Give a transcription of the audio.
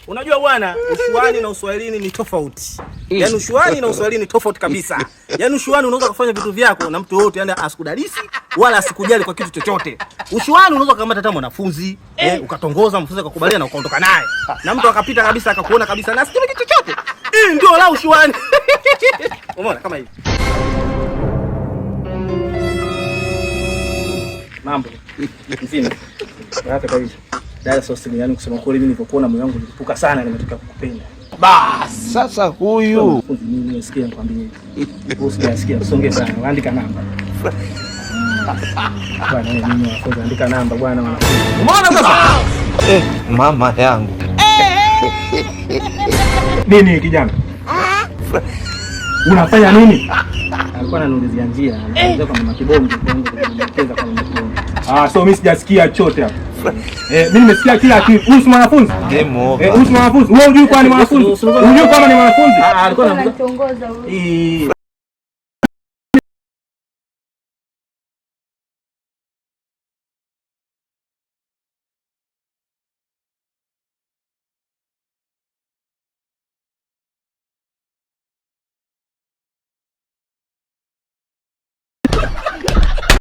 Unajua bwana, ushuani na uswahilini ni tofauti. Yaani ushuani na uswahilini ni tofauti kabisa. Yaani ushuani unaweza kufanya vitu vyako na mtu yote, yani asikudalisi wala asikujali kwa kitu chochote. Ushuani unaweza kukamata hata mwanafunzi, ukatongoza mfunzi akakubalia na ukaondoka naye. Na mtu akapita kabisa akakuona kabisa na asijue kitu chochote. Hii ndio la ushuani. Umeona kama hivi. Mambo. Mzima. Hata kabisa. Dada Sosini, yani kusema kweli mimi nilipokuona moyo wangu nilipuka sana, nimetokea kukupenda. Bas, sasa huyu mimi nimesikia nikwambie. Wewe usijasikia, usongee sana, andika namba. Bwana mimi wanafunzi andika namba bwana wanafunzi. Umeona sasa? Mama yangu. Nini kijana? Unafanya nini? Alikuwa ananiulizia njia, anaulizia kwa mama Kibonge, kwa kwa mama Kibonge. Ah, so mimi sijasikia chochote hapo. Mimi nimesikia kila kitu. Huyu si mwanafunzi? Game over. Huyu si mwanafunzi? Wewe hujui kwani ni mwanafunzi? Hujui kama ni mwanafunzi? Ah, alikuwa ananitongoza huyu.